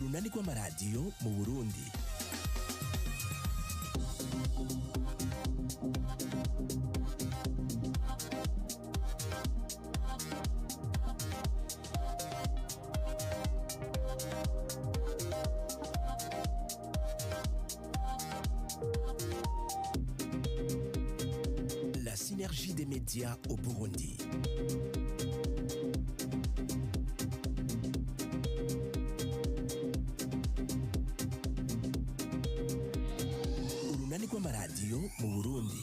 Urunani rw'amaradiyo mu Burundi. La synergie des médias au Burundi. Urunani rw'amaradiyo mu Burundi.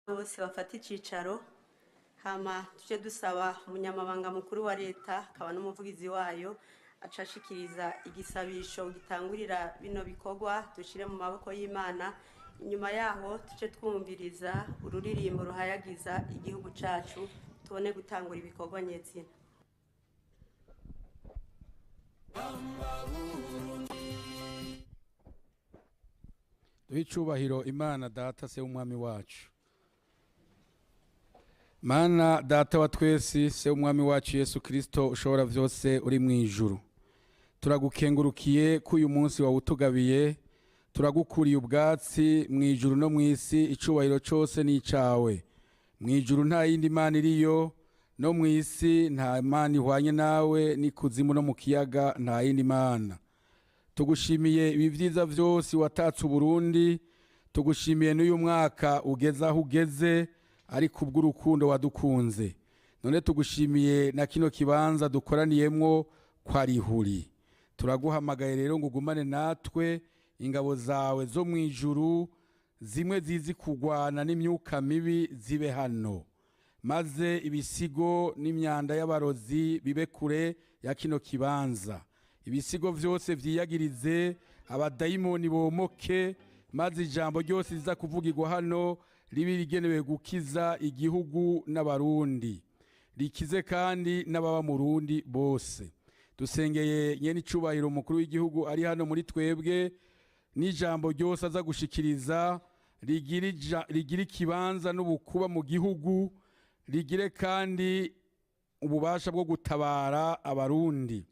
Bose bafata icicaro, hama tuje dusaba umunyamabanga mukuru wa leta akaba n'umuvugizi wayo acashikiriza igisabisho gitangurira bino bikorwa dushire mu maboko y'Imana. Inyuma yaho tuje twumviriza ururirimbo ruhayagiza igihugu cacu, tubone gutangura ibikorwa nyezina. Duhe icubahiro Imana Data se w'umwami wacu. Mana Data wa twese se w'umwami wacu Yesu Kristo ushobora vyose uri mu ijuru, turagukengurukiye ko uyu munsi wawutugabiye, turagukuriye ubwatsi mu ijuru no mu isi. Icubahiro cose ni icawe. Mu ijuru nta yindi mana iriyo, no mu isi nta mana ihwanye nawe, n'ikuzimu no mu kiyaga nta yindi mana. Tugushimiye ibi vyiza vyose watatse Uburundi, tugushimiye n'uyu mwaka ugeze aho ugeze, ariko ubw'urukundo wadukunze. None tugushimiye na kino kibanza dukoraniyemwo kwa rihuri. Turaguhamagaye rero ngo ugumane natwe, ingabo zawe zo mu ijuru zimwe zizi kugwana n'imyuka mibi zibe hano, maze ibisigo n'imyanda y'abarozi bibe kure ya kino kibanza. Ibisigo vyose vyiyagirize, abadayimoni bomoke, maze ijambo ryose riza kuvugirwa hano ribe rigenewe gukiza igihugu n'Abarundi, rikize kandi n'ababa mu Burundi bose. Dusengeye nyene icubahiro umukuru w'igihugu ari hano muri twebwe, n'ijambo ryose aza gushikiriza rigira ikibanza n'ubukuba mu gihugu, rigire kandi ububasha bwo gutabara Abarundi.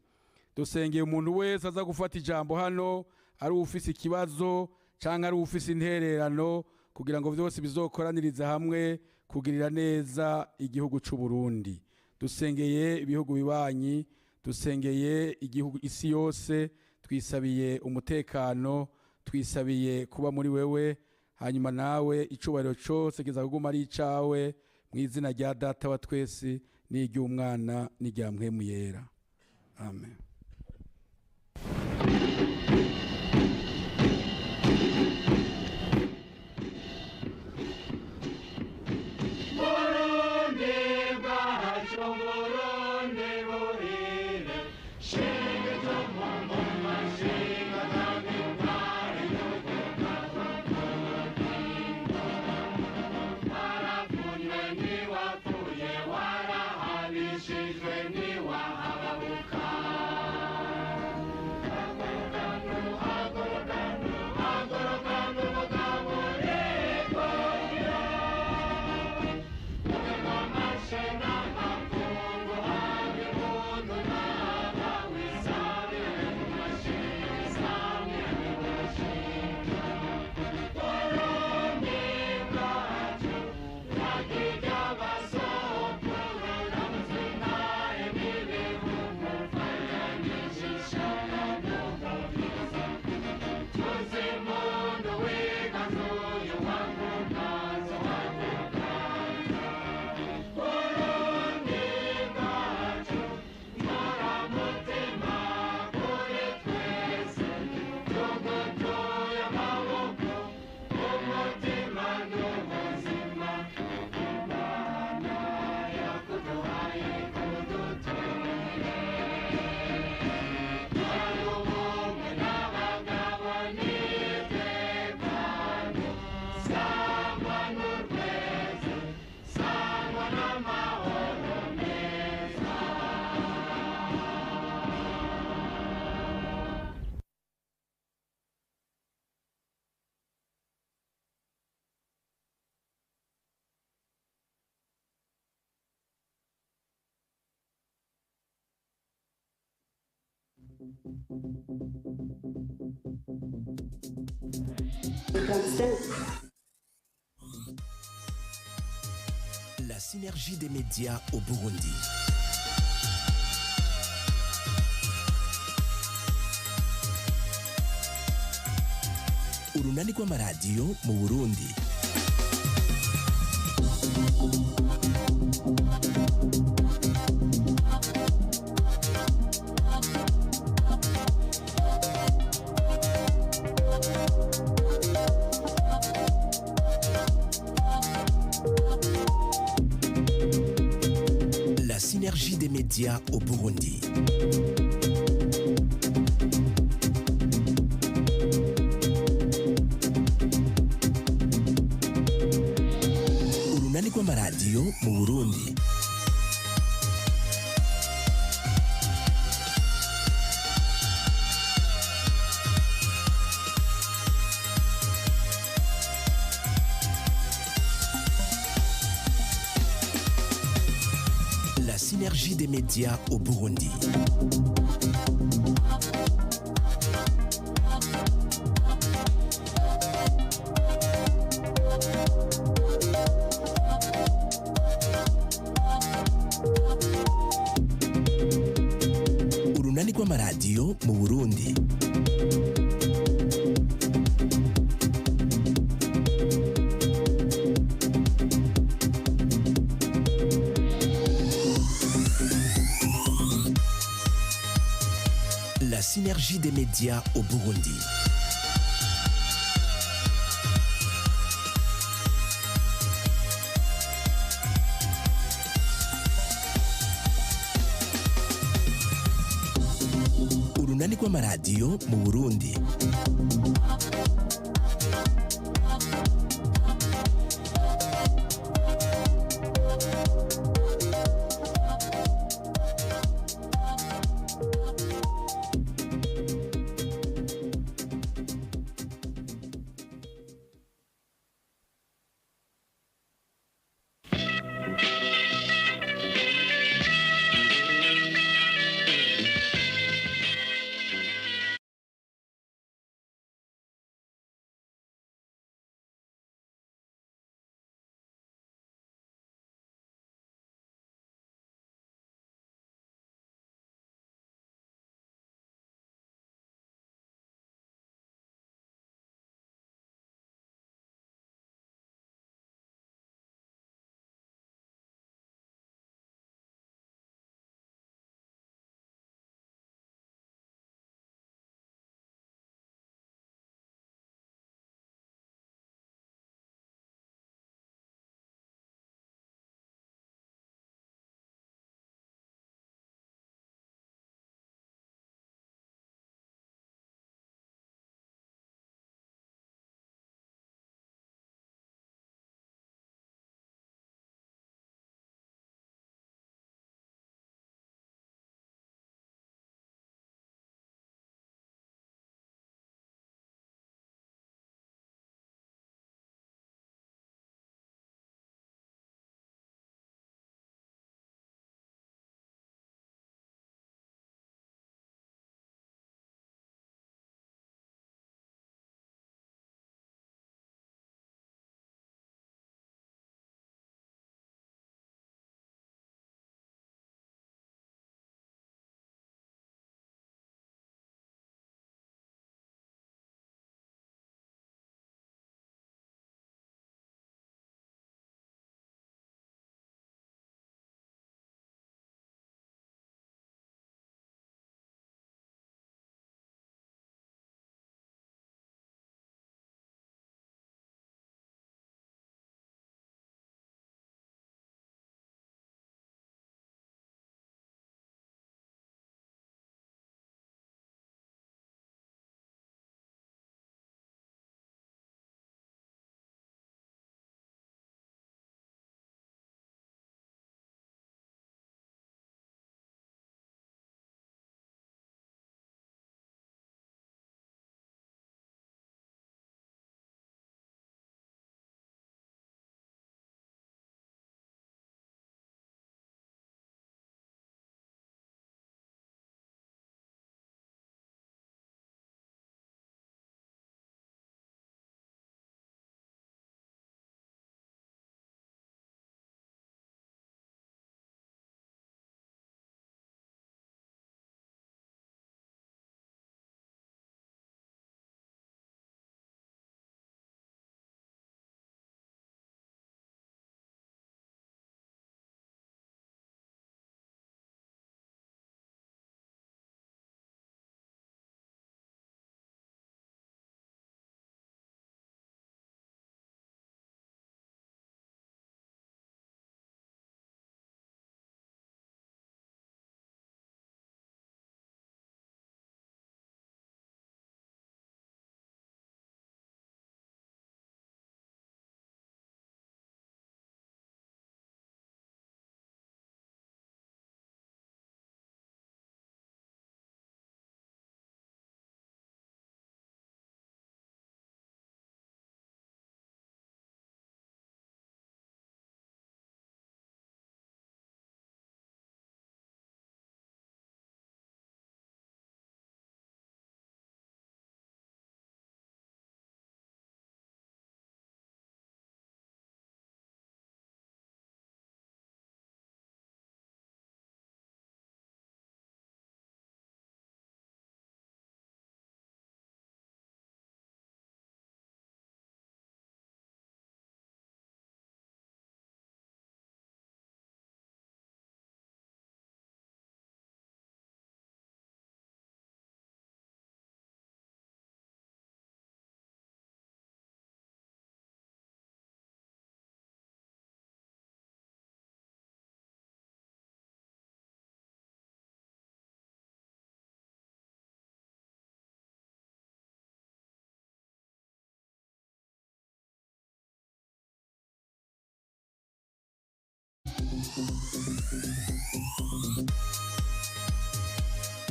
Dusengeye umuntu wese aza gufata ijambo hano, ari ufise ikibazo canke ari ufise intererano, kugira ngo vyose bizokoraniriza hamwe kugirira neza igihugu c'u Burundi. Dusengeye ibihugu bibanyi, dusengeye igihugu, isi yose, twisabiye umutekano, twisabiye kuba muri wewe, hanyuma nawe icubahiro cose kiza kuguma ari icawe, mu izina rya Data wa twese n'iry'Umwana n'irya Mpwemu Yera. Amen. Burundi bwacu, Burundi buhire, shenge mu ngoma, shinga kandi twari warapfunywe ntiwapfuye, warahabishijwe ntiwahababuka. Haguruka n'umugabo urikundira, La synergie des médias au Burundi. Urunani rw'amaradiyo mu Burundi. La synergie des médias au Burundi. Urunani rw'amaradiyo mu Burundi. La synergie des médias au Burundi. Urunani rw'amaradiyo mu Burundi. Synergie des médias au Burundi. Urunani rw'amaradiyo mu Burundi.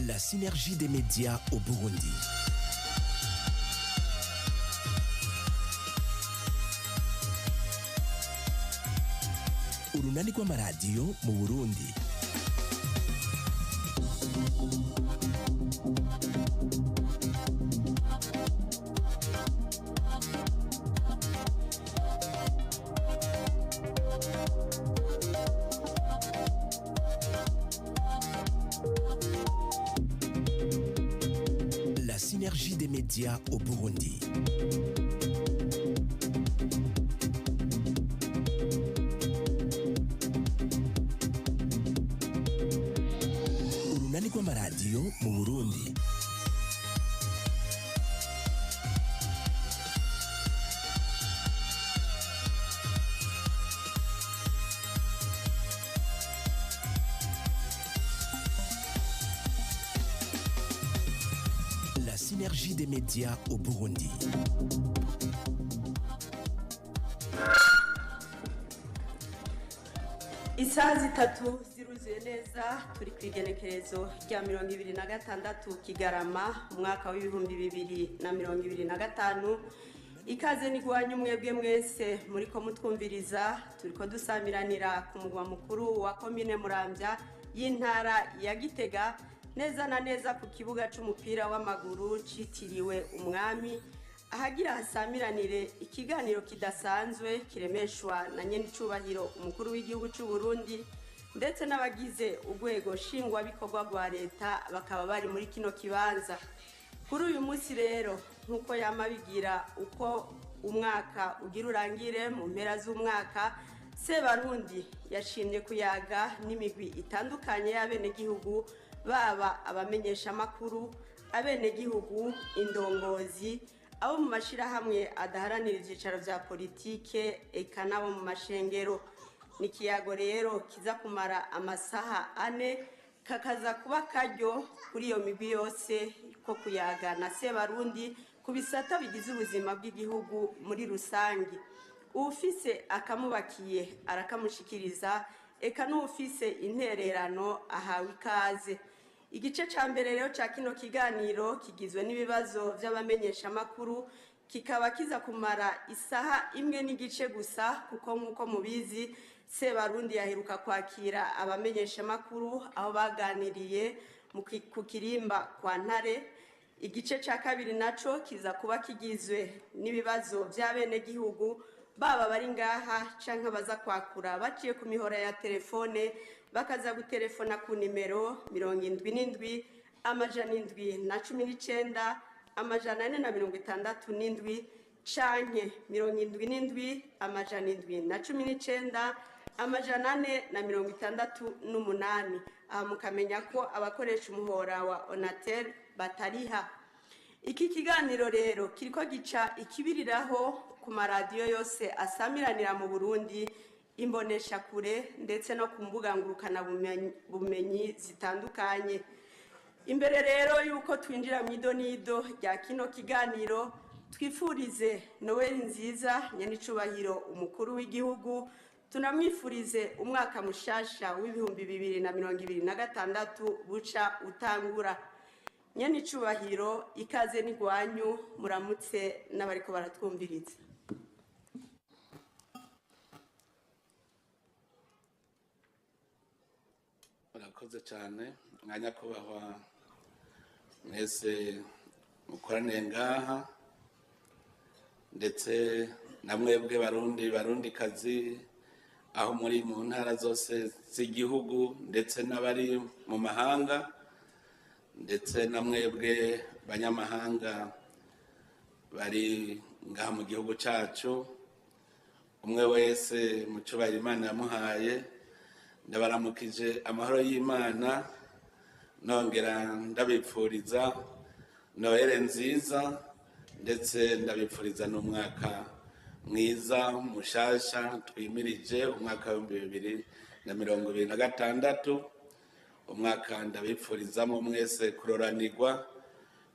La synergie des médias au Burundi. Urunani rw'amaradiyo mu Burundi. La synergie des médias au Burundi. Urunani rw'amaradiyo mu Burundi. La synergie des médias au Burundi. Isaha 3 ziruzuye neza, turi ku igenekerezo rya 26 Kigarama umwaka w'2025. Ikaze ni gwanyu mwebwe mwese muriko mutwumviriza. Turiko dusamiranira ku mugwa mukuru wa komine Muramvya y'intara ya Gitega, neza na neza ku kibuga c'umupira w'amaguru citiriwe Umwami, ahagira hasamiranire ikiganiro kidasanzwe kiremeshwa na nyenicubahiro umukuru w'igihugu c'u Burundi ndetse n'abagize urwego nshingwabikorwa rwa leta bakaba bari muri kino kibanza. Kuri uyu munsi rero, nk'uko yama bigira uko umwaka ugira urangire, mu mpera z'umwaka Sebarundi yashimye kuyaga n'imigwi itandukanye y'abenegihugu, baba abamenyeshamakuru, abenegihugu, indongozi, abo mu mashirahamwe adaharanira ivyicaro vya politike, eka n'abo mu mashengero. Ni ikiyago rero kiza kumara amasaha 4, kakaza kuba karyo kuri iyo migwi yose ko kuyaga na Sebarundi ku bisata bigize ubuzima bw'igihugu muri rusange. Uwufise akamubakiye arakamushikiriza, eka n'uwufise intererano ahawe ikaze. Igice ca mbere rero ca kino kiganiro kigizwe n'ibibazo vy'abamenyeshamakuru, kikaba kiza kumara isaha 1.5 gusa, kuko nk'uko mubizi Sebarundi yaheruka kwakira abamenyeshamakuru aho baganiriye ku kirimba kwa Ntare. Igice ca kabiri naco kiza kuba kigizwe n'ibibazo vy'abenegihugu, baba bari ngaha canke baza kwakura baciye ku mihora ya telefone, bakaza gutelefona ku nimero 77 719 467 canke 77 719 468. Aha mukamenya ko abakoresha umuhora wa Onatel batariha. Iki kiganiro rero kiriko gica ikibiriraho ku maradiyo yose asamiranira mu Burundi, imbonesha kure ndetse no ku mbuga ngurukana bumenyi zitandukanye. Imbere rero yuko twinjira mu idonido rya kino kiganiro, twifurize Noel nziza nyenicubahiro umukuru w'igihugu, tunamwifurize umwaka mushasha w'2026 buca utangura. Nyenicubahiro, ikaze n'igwanyu, muramutse n'abariko baratwumviriza. Murakoze cyane mwanya kubahwa mwese mukoraniye ngaha, ndetse na mwebwe Barundi Barundikazi aho muri mu ntara zose z'igihugu, ndetse n'abari mu mahanga, ndetse na mwebwe banyamahanga bari ngaha mu gihugu cyacu. Umwe wese mu cyubahiro Imana yamuhaye, ndabaramukije amahoro y'Imana, nongera ndabipfuriza Noel nziza, ndetse ndabipfuriza n'umwaka mwiza mushasha twimirije, umwaka w'2026, umwaka ndabipfurizamo mwese kuroranirwa,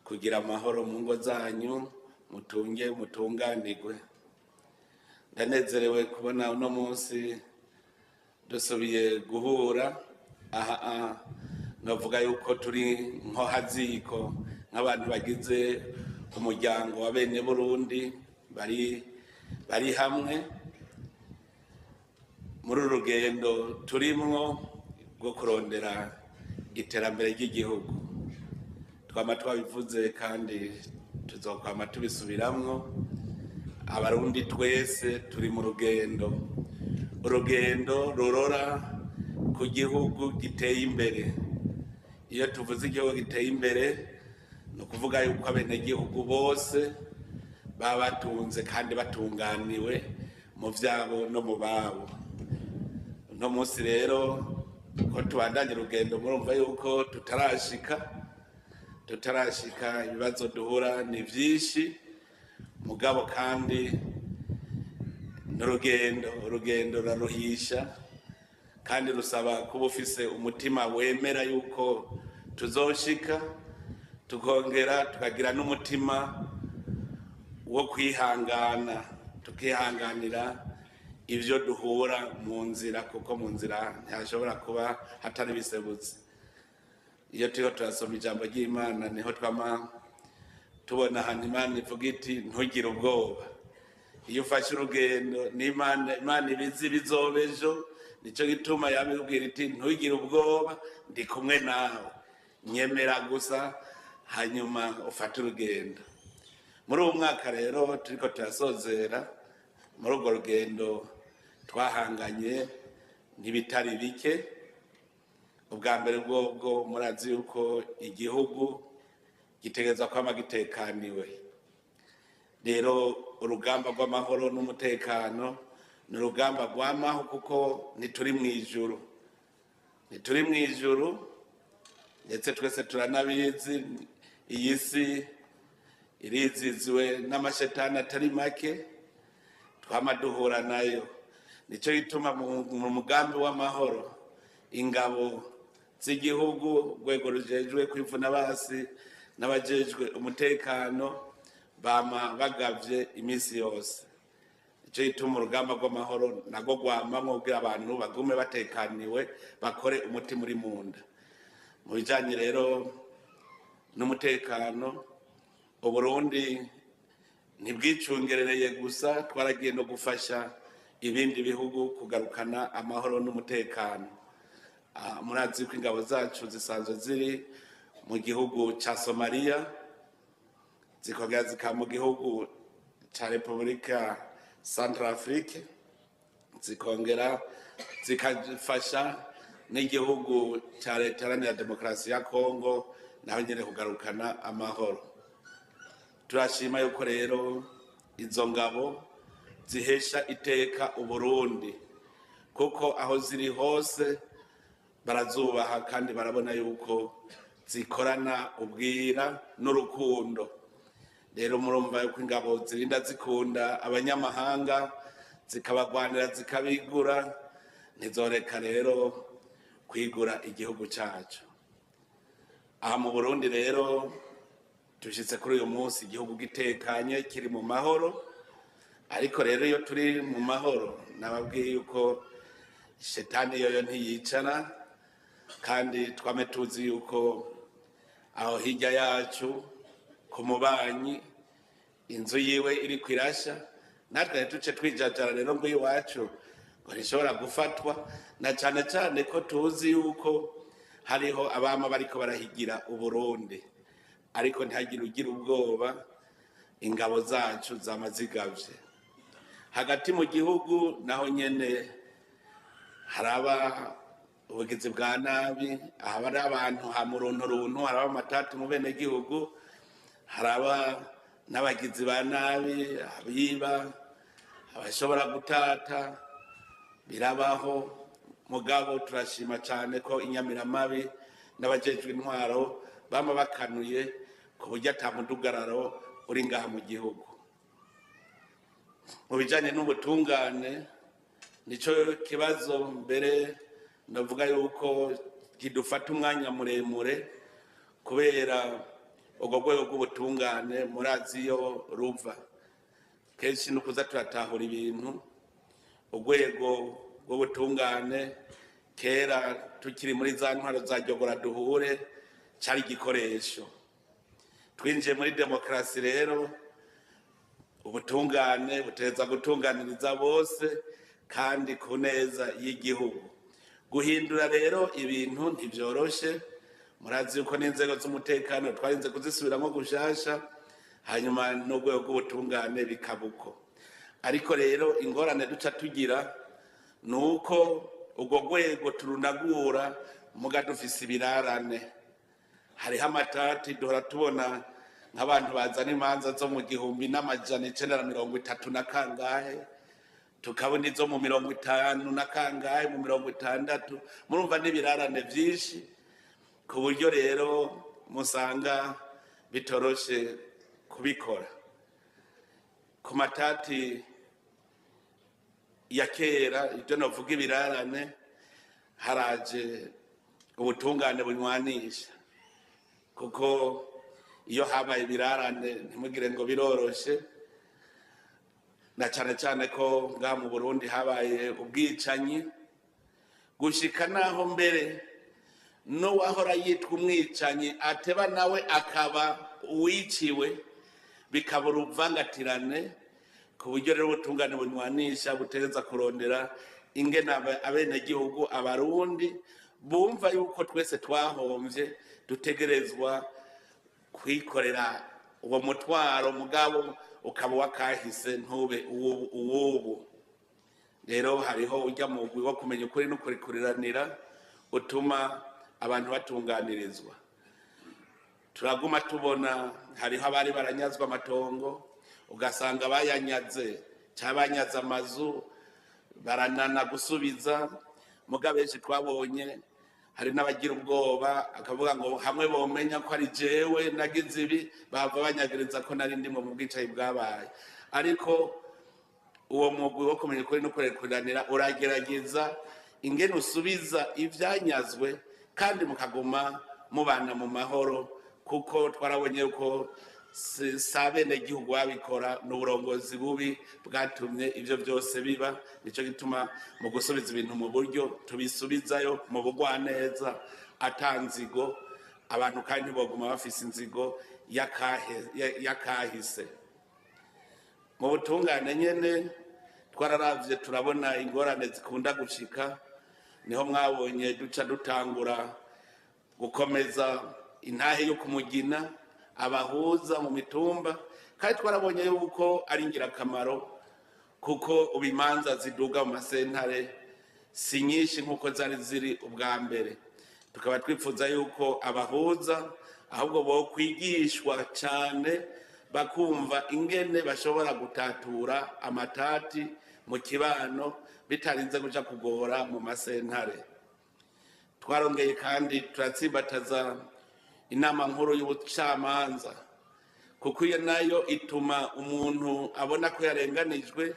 kugira amahoro mu ngo zanyu, mutunge mutunganirwe. Ndanezerewe kubona uno munsi Dusubiye guhura aha, navuga yuko turi nko haziko nk'abantu bagize umuryango wa bene Burundi bari hamwe muri uru rugendo turimwo rwo kurondera iterambere ry'igihugu. Twama twabivuze kandi tuzokwama tubisubiramwo: Abarundi twese turi mu rugendo, urugendo rurora ku gihugu giteye imbere. Iyo tuvuze igihugu giteye imbere, ni ukuvuga yuko abenegihugu bose baba batunze kandi batunganiwe mu vyabo no mu babo. Uno munsi rero ko tubandanye urugendo, murumva yuko tutarashika. Ibibazo duhura ni vyinshi, mugabo kandi n'urugendo, urugendo ruraruhisha kandi rusaba kuba ufise umutima wemera yuko tuzoshika, tukongera tukagira n'umutima wo kwihangana, tukihanganira ivyo duhura mu nzira, kuko mu nzira ntihashobora kuba hatari bisebutse. Iyo turiko turasoma ijambo ry'Imana, niho twama tubona ahantu Imana ivuga iti: "Ntugire ubwoba." Iyo ufashe urugendo n'Imana, Imana ibizi bizoba ejo. Nico gituma yabibwira iti: "Ntugire ubwoba, ndi kumwe nawe, nyemera gusa hanyuma ufate urugendo." Muri uwo mwaka rero turiko turasozera, muri urwo rugendo twahanganye n'ibitari bike. Ubwa mbere bwobwo, murazi yuko igihugu gitegerezwa kwama gitekaniwe. Rero urugamba rw'amahoro n'umutekano ni urugamba rwamaho, kuko ntituri mu ijuru, ntituri mu ijuru. Ndetse twese turanabizi, iyi si iriziziwe n'amashetani atari make twama duhura nayo. Nicyo gituma mu mugambi w'amahoro, ingabo z'igihugu, urwego rujejwe kwivuna basi n'abajejwe umutekano bama bagavye iminsi yose. Nicyo gituma urugamba rw'amahoro nagwo rwamamwo kugira abantu bagume batekaniwe, bakore umutima uri munda. Mu bijanye rero n'umutekano, Uburundi ntibwicungerereye gusa, twaragiye no gufasha ibindi bihugu kugarukana amahoro n'umutekano. Murazi ko ingabo zacu zisanzwe ziri mu gihugu ca Somaliya, zikongera zikaba mu gihugu ca Repubulika Centrafrique, zikongera zikafasha n'igihugu ca Leta Iharanira Demokarasi ya Kongo, naho nyene kugarukana amahoro. Turashima yuko rero izo ngabo zihesha iteka Uburundi, kuko aho ziri hose barazubaha kandi barabona yuko zikorana ubwira n'urukundo. Rero murumva yuko ingabo zirinda zikunda abanyamahanga, zikabagwanira, zikabigura, ntizoreka rero kwigura igihugu cacu. Aha mu Burundi rero dushitse kuri uyu munsi igihugu gitekanye, kiri mu mahoro. Ariko rero iyo turi mu mahoro, nababwiye yuko shetani yoyo ntiyicara, kandi twame tuzi yuko aho hirya yacu ku mubanyi inzu yiwe iri kwirasha, natwe ntituce twijajara rero ngo iwacu ngo ntishobora gufatwa, na cane cane ko tuzi yuko hariho abama bariko barahigira Uburundi. Ariko ntihagire ugira ubwoba, ingabo zacu zama zigavye. Hagati mu gihugu naho nyene haraba ubugizi bwa nabi, ahaba ari abantu ha murunturuntu, haraba amatati mu benegihugu, haraba n'abagizi ba nabi, abiba, abashobora gutata, birabaho. Mugabo turashima cyane ko inyamiramabi n'abajejwe intwaro bama bakanuye ku buryo ata mudugararo uri ngaha mu gihugu. Mu bijanye n'ubutungane, nico kibazo mbere ndavuga yuko kidufata umwanya muremure, kubera urwo rwego rw'ubutungane murazi iyo ruva. Kenshi ni ukuza turatahura ibintu. Urwego rw'ubutungane kera tukiri muri za ntwaro za jyogora duhure cari igikoresho. Twinjiye muri demokarasi rero, ubutungane butegerezwa gutunganiriza bose kandi ku neza y'igihugu. Guhindura rero ibintu ntibyoroshe. Murazi yuko n'inzego z'umutekano twarinze kuzisubiramo gushasha, hanyuma n'urwego rw'ubutungane bikaba uko. Ariko rero ingorane duca tugira ni uko urwo rwego turunagura muga dufise ibirarane. Hariho amatati duhora tubona nk'abantu bazana imanza zo mu 1930 na kangahe, tukabona izo mu 50 na kangahe, mu 60. Murumva n'ibirarane vyinshi, ku buryo rero musanga bitoroshe kubikora. Ku matati ya kera, ibyo novuga ibirarane, haraje ubutungane bunywanisha, kuko iyo habaye ibirarane ntimugire ngo biroroshe, na cane cane ko ngaha mu Burundi habaye ubwicanyi gushika naho mbere n'uwahora yitwa umwicanyi ateba nawe akaba uwiciwe, bikaba uruvangatirane. Ku buryo rero ubutungane bunywanisha butegereza kurondera ingene abenegihugu abarundi bumva yuko twese twahomvye, dutegerezwa kwikorera uwo mutwaro, mugabo ukaba wakahise ntube uwubu. Rero hariho ujya mugwi wo kumenya ukuri no kurikuriranira utuma abantu batunganirizwa. Turaguma tubona hariho abari baranyazwa amatongo, ugasanga bayanyaze cyangwa banyaze amazu baranana gusubiza. Mugabo benshi twabonye hari n'abagira ubwoba akavuga ngo hamwe bomenya ko ari jewe nagize ibi, bahava banyagiriza ko nari ndimwe mu bwicayi bwabaye. Ariko uwo mugwi wo kumenya ukuri no kurekuranira uragerageza ingene usubiza ivyanyazwe kandi mukaguma mubana mu mahoro, kuko twarabonye ko si abenegihugu babikora, n'uburongozi bubi bwatumye ivyo byose biba. Nico gituma mu gusubiza ibintu mu buryo tubisubizayo mu bugwaneza atanzigo, abantu kandi ntiboguma bafise inzigo yakahise. Mu butungane nyene twararavye turabona ingorane zikunda gushika, niho mwabonye duca dutangura gukomeza intahe yo kumugina abahuza mu mitumba, kandi twarabonye yuko ari ingirakamaro, kuko ubimanza ziduga mu masentare si nyinshi nkuko zari ziri ubwa mbere. Tukaba twifuza yuko abahuza ahubwo bo kwigishwa cyane, bakumva ingene bashobora gutatura amatati mu kibano bitarinze kuja kugora mu masentare. Twarongeye kandi turatsimbataza inama nkuru y'ubucamanza, kuko iyo nayo ituma umuntu abona ko yarenganijwe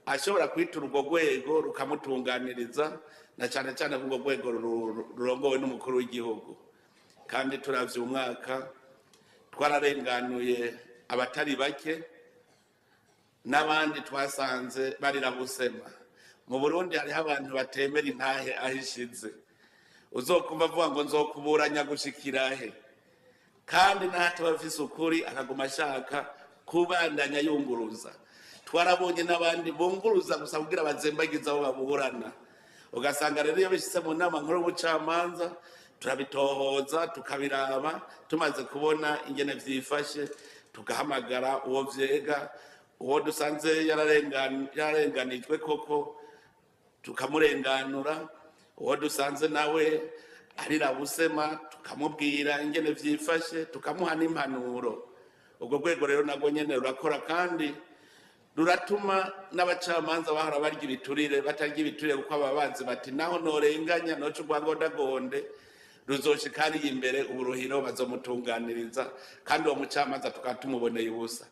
ashobora kwitura urwo rwego rukamutunganiriza, na cyane cyane ko urwo rwego rurongowe n'umukuru w'igihugu. Kandi turavye umwaka twararenganuye abatari bake, n'abandi twasanze barira busema. Mu Burundi hariho abantu batemera intahe aho ishize, uzokumva avuga ngo nzokuburanya gushikira he, kandi n'ahataba afise ukuri akaguma ashaka kubandanya yunguruza. Twarabonye n'abandi bunguruza gusa kugira bazembagize abo baburana. Ugasanga rero iyo bishitse mu nama nkuru y'ubucamanza turabitohoza tukabiraba, tumaze kubona ingene vyifashe tugahamagara uwo vyega, uwo dusanze yararenganijwe koko tukamurenganura, uwo dusanze nawe arira busema tukamubwira ingene vyifashe, tukamuha n'impanuro. Ubwo rwego rero nagwo nyene rurakora kandi ruratuma n'abacamanza bahora barya ibiturire batarya ibiturire, kuko aba bazi bati naho norenganya noca urwangondagonde ruzoshika hariya imbere uburuhiro bazomutunganiriza, kandi uwo mucamanza tukaba tumuboneye ubusa.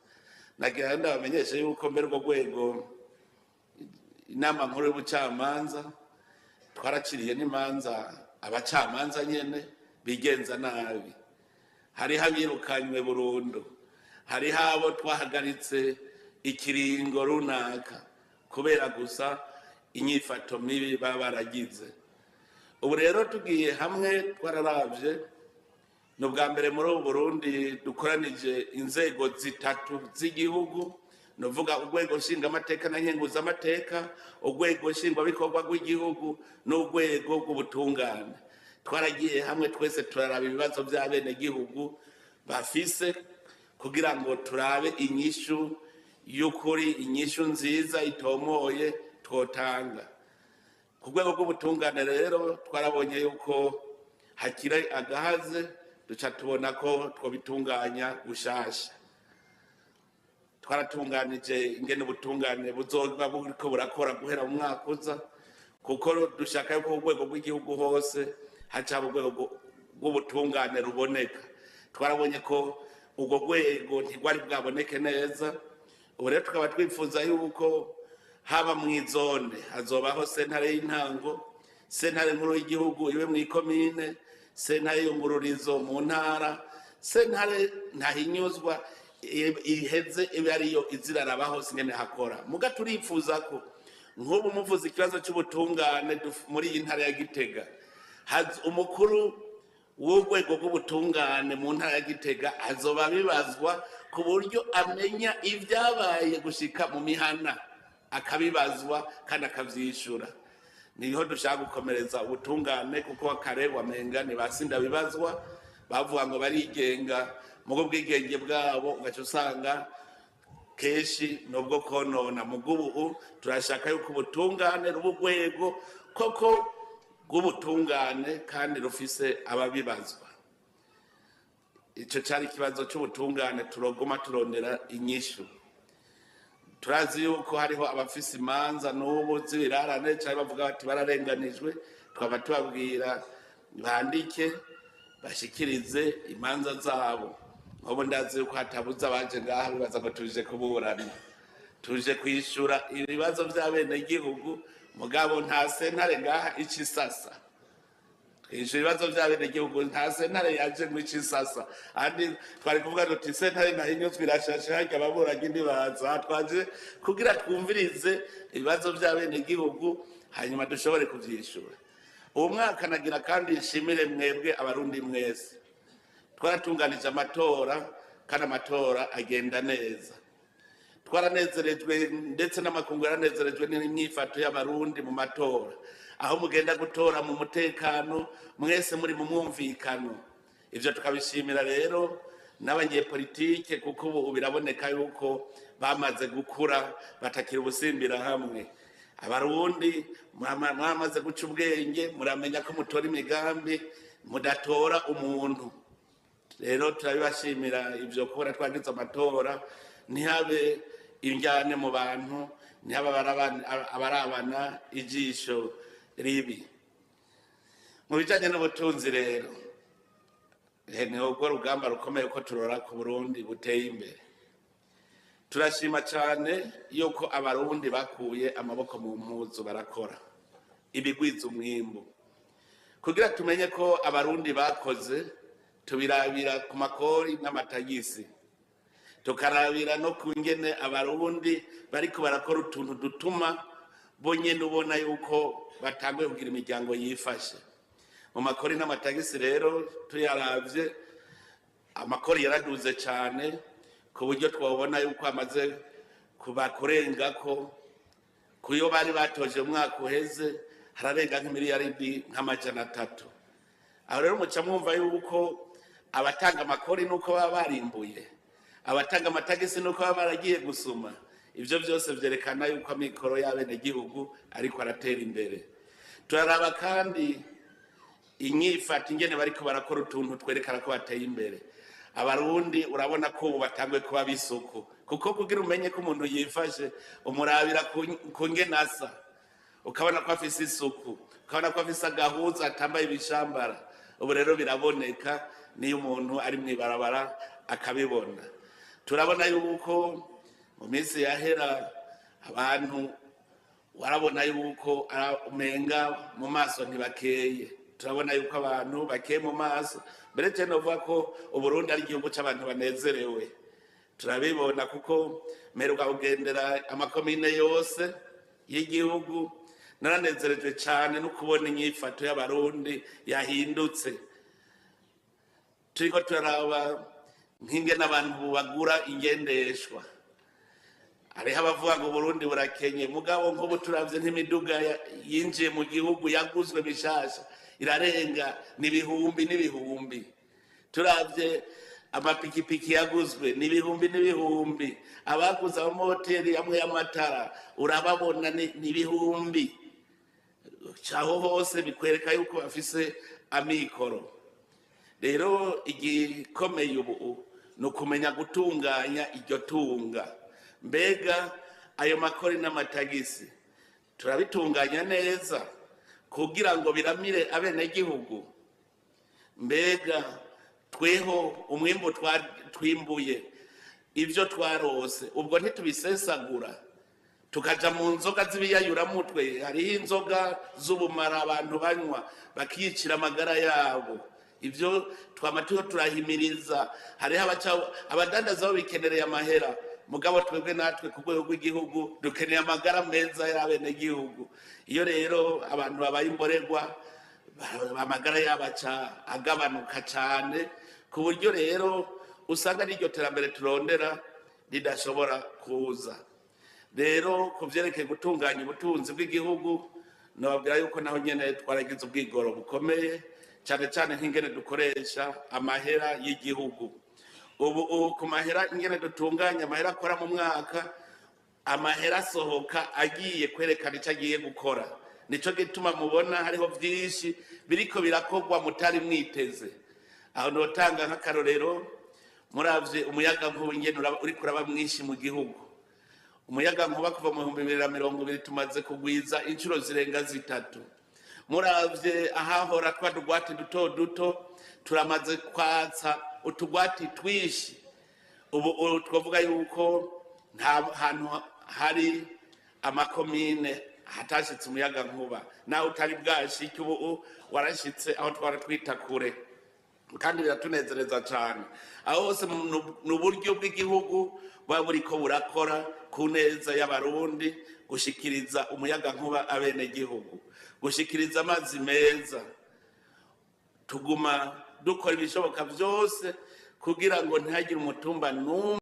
Nagira ndabamenyeshe yuko mbere urwo rwego inama nkuru y'ubucamanza twaraciriye n'imanza abacamanza nyene bigenza nabi. Hariho abirukanywe burundu, hariho abo twahagaritse ikiringo runaka kubera gusa inyifato mibi baba baragize. Ubu rero tugiye hamwe twararavye, ni ubwa mbere muri ubu Burundi dukoranije inzego zitatu z'igihugu, ni ukuvuga urwego nshingamateka na nkenguzamateka, urwego nshingwabikorwa rw'igihugu n'urwego rw'ubutungane. Twaragiye hamwe twese turaraba ibibazo by'abenegihugu bafise kugira ngo turabe inyishu y'ukuri, inyishu nziza itomoye twotanga. Ku rwego rw'ubutungane rero twarabonye yuko hakiri agahaze, duca tubona ko twobitunganya gushasha. Twaratunganije ingene ubutungane buzoba buriko burakora guhera mu mwaka uza, kuko dushaka yuko urwego rw'igihugu hose haca urwego rw'ubutungane ruboneka. Twarabonye ko urwo rwego ntirwari bwaboneke neza. Ubu rero tukaba twifuza yuko haba mw'izone hazobaho sentare y'intango, sentare nkuru y'igihugu ibe mw'ikomine, sentare y'ungururizo mu ntara, sentare ntahinyuzwa iheze ibe ariyo izirarabaho singene hakora. Muga turifuza ko nk'ubu muvuze ikibazo cy'ubutungane muri iyi ntara ya Gitega, umukuru w'urwego rw'ubutungane mu ntara ya Gitega azoba bibazwa ku buryo amenya ibyabaye gushika mu mihana, akabibazwa kandi akavyishura. Niho dushaka gukomereza ubutungane, kuko kare wamenga ntibasinda bibazwa, bavuga ngo barigenga, mugo bwigenge bwabo ugaca usanga kenshi nubwo konona. Mugubu turashaka yuko ubutungane ruba urwego koko rw'ubutungane kandi rufise ababibazwa. Ico cari ikibazo c'ubutungane, turoguma turondera inyishu. Turazi yuko hariho abafise imanza n'ubu z'ibirarane canke bavuga bati bararenganijwe, twaba tubabwira bandike bashikirize imanza zabo. Nk'ubu ndazi yuko hatabuze abaje ngaha bibaza ngo tuje kuburana, tuje kwishura ibibazo vy'abenegihugu, mugabo nta sentare ngaha ica isasa. Twishura ibibazo vy'abenegihugu, nta sentare yaje ngo ice isasa. Andi twari kuvuga tuti sentare ntahinyuzwa irashashe, harya ababuranyi ntibaza. Twaje kugira twumvirize ibibazo vy'abenegihugu hanyuma dushobore kuvyishura. Uwo mwaka nagira kandi nshimire mwebwe abarundi mwese. Twaratunganije amatora kandi amatora agenda neza. Twaranezerejwe ndetse n'amakungu yaranezerejwe n'imyifato y'abarundi mu matora, aho mugenda gutora mu mutekano, mwese muri mu mwumvikano. Ivyo tukabishimira rero n'abanyepolitike, kuko ubu biraboneka yuko bamaze gukura batakira ubusimbira hamwe. Abarundi mwamaze guca ubwenge, muramenya ko mutora imigambi mudatora umuntu. Rero turabibashimira ivyo kubona twagize amatora, ntihabe injyane mu bantu, ntihabe abarabana ijisho ribi. Mu bijanye n'ubutunzi rero, ni urwo rugamba rukomeye ko turora ku Burundi buteye imbere. Turashima cane yuko abarundi bakuye amaboko mu mpuzu barakora ibigwiza umwimbu. Kugira tumenye ko abarundi bakoze, tubirabira ku makori n'amatagisi, tukarabira no ku ngene abarundi bariko barakora utuntu dutuma bonyene ubona yuko batanguye kugira imiryango yifashe. Mu makori n'amatagisi rero tuyaravye, amakori yaraduze cane ku buryo twabona yuko amaze kuba kurengako kuyo bari batoje umwaka uheze, hararenga nk'imiliyaridi nk'amajana 3. Aho rero muca mwumva yuko abatanga amakori nuko baba barimbuye, abatanga amatagisi nuko baba baragiye gusuma. Ivyo vyose vyerekana yuko amikoro y'abenegihugu ariko aratera imbere. Turaraba kandi inyifato ingene bariko barakora utuntu twerekana ko bateye imbere. Abarundi urabona ko ubu batanguye kuba bisuku, kuko kugira umenye ko umuntu yifashe umurabira ku ngene asa, ukabona ko afise isuku, ukabona ko afise agahuza, atambaye ibishambara. Ubu rero biraboneka niyo umuntu ari mw'ibarabara akabibona. Turabona yuko mu minsi yahera abantu warabona yuko umenga mu maso ntibakeye. Turabona yuko abantu bakeye mu maso. Mbere je novuga ko Uburundi ari igihugu c'abantu banezerewe. Turabibona kuko mperuka kugendera amakomine yose y'igihugu, Naranezerejwe cyane no kubona inyifato y'Abarundi yahindutse. Turiko turaraba nk'ingene abantu bagura ingendeshwa. Hariho abavuga ngo Burundi burakenye, mugabo nk'ubu turavye nk'imiduga yinjiye mu gihugu yaguzwe mishasha irarenga n'ibihumbi n'ibihumbi. Turavye amapikipiki yaguzwe n'ibihumbi n'ibihumbi, abaguze amamoteri amwe y'amatara urababona n'ibihumbi. Aho hose bikwereka yuko bafise amikoro. Rero igikomeye ubu ni ukumenya gutunganya iryo tunga. Mbega ayo makori n'amatagisi turabitunganya neza kugira ngo biramire abenegihugu? Mbega tweho umwimbu twimbuye, ibyo twarose, ubwo ntitubisesagura tukaja mu nzoga z'ibiyayuramutwe? Hariho inzoga z'ubumara abantu banywa bakiyicira amagara yabo. Ibyo twama turiho turahimiriza. Hariho abadandaza bo bikenereye amahera, mugabo twebwe natwe ku rwego rw'igihugu dukeneye amagara meza y'abenegihugu. Iyo rero abantu babaye imborerwa, amagara yabo aca agabanuka cyane, ku buryo rero usanga n'iryo terambere turondera ridashobora kuza. Rero ku vyerekeye gutunganya ubutunzi bw'igihugu, nababwira yuko naho nyene twaragize ubwigoro bukomeye, cyane cyane nk'ingene dukoresha amahera y'igihugu. Ubu ku mahera, ingene dutunganya amahera akora mu mwaka, amahera asohoka agiye kwerekana icyo agiye gukora. Nico gituma mubona hariho vyinshi biriko birakorwa mutari mwiteze. Aho notanga nk'akarorero, muravye umuyaga nkuba ingene uriko uraba mwinshi mu gihugu. Umuyaga nkuba kuva mu 2020 tumaze kugwiza inshuro zirenga 3. Muravye ahahora twa tugwati duto duto, turamaze kwatsa utugwati twishi. Ubu twavuga yuko nta hantu hari amakomine hatashitse umuyaga nkuba, nawe utari bwashike ubu warashitse aho twara twita kure, kandi biratunezereza cyane. Aho hose ni uburyo bw'igihugu buba buriko burakora ku neza y'Abarundi, gushikiriza umuyaga nkuba abenegihugu, gushikiriza amazi meza. Tuguma dukora ibishoboka byose kugira ngo ntihagire umutumba n'umwe